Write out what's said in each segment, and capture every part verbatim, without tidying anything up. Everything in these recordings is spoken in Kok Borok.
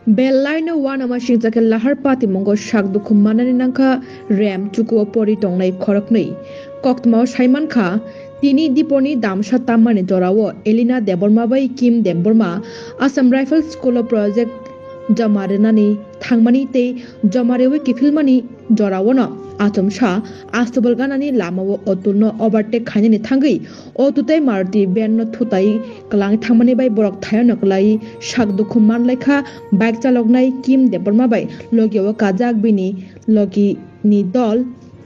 Belaino uanamasingcha khe lahar patimungo sak dukhu manani nangkha rem chukuo pori tongnai khoroknwi. Koktwmao saimankha, tini diponi damsa tammani jorao Elina Debbarma bai Kim Debbarma Assam Rifles School o project joma rwnani thangmani tei joma rwui kiphilmani joraono achomsa Astobal ganani lamao Otulno overtake khainani thangwi Otu tei Maruti van no thutai kwlangwi thangmani bai borok thaio no kwlai sak dukhu manlaikha. Bike chaloknai Kim Debbarma bai logi o kajak bini logi ni dol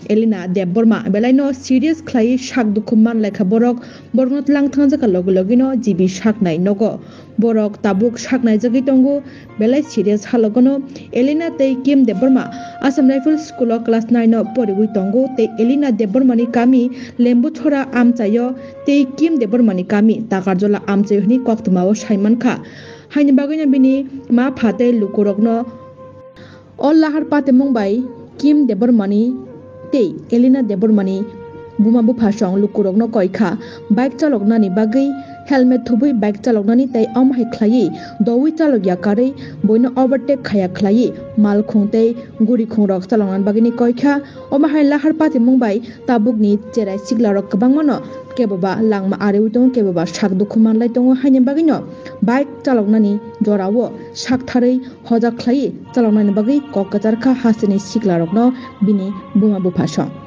Elina Debbarma belaino serious khlai sak dukhu manlaikha borok. Borokno tlang thangjakha logi logino G B saknai nogo. Borok tabuk saknaijagwi tongo. Belai serious halogono Elina tei Kim Debbarma Assam Rifles School o class nine o poriwi tongo tei Elina Debbarmani kami Lembuchora amchaio tei Kim Debbarmani kami Takarjola amchaio hwnwi koktwmao saimankha. Haini bagwino bini ma pha tei lukurokno o lahar patimung bai Kim Debbarmani tei Elina Debbarmani buma buphasong lukurokno koikha bike chaloknani bagwi helmet thubui bike chaloknani tei omo hai khlaiwi doui chalokya karwi boino overtake khaya khlaiwi malkhung tei gurikhungrok chaloknani bagwini koikha. Omo hai lahar patimung bai tabukni cherai siklarok kwbangmano keboba langma ariwi tongo, keboba sak dukhu manlai tongo, haini bagwino bike chaloknani jorao saktharwi hojak khlaiwi chaloknani bagwi kok kwcharkha hasteni siklarokno bini buma buphasong.